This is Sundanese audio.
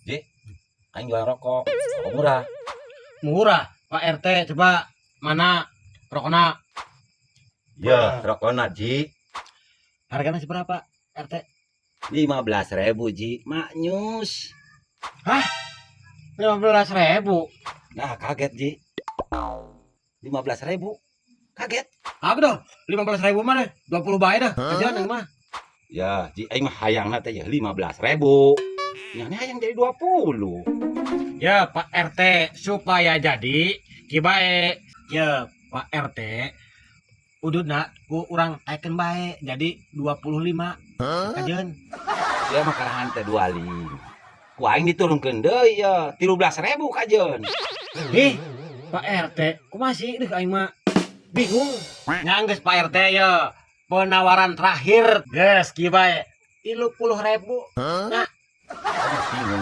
Ji, aing jual rokok. Rokok murah. Murah, Pak RT, coba mana rokona? Ya, rokona, Ji. Harganya seberapa, RT? 15 ribu, Ji. Maknyus. 15 ribu. Nah, kaget, Ji. 15 ribu. Kaget. Aku dah, 15 ribu mah deh, 20 bae dah, aja neng mah. Ya, Ji, aing mah hayangna teh ya 15 ribu. Nya hayang jadi 20. Ya, Pak RT, supaya jadi kieu bae. Ya, Pak RT, ududna ku urang taikeun bae jadi 25. Kajeun. Ya mah karahan teh 25. Ku aing diturunkeun deui ya, 13 ribu kajeun. Ih, Pak RT, kumaha sih deh, aing mah bingung. Nya geus, Pak RT, ya. Penawaran terakhir, geus kieu bae. 30 ribu. Nah, Aduh, bingung.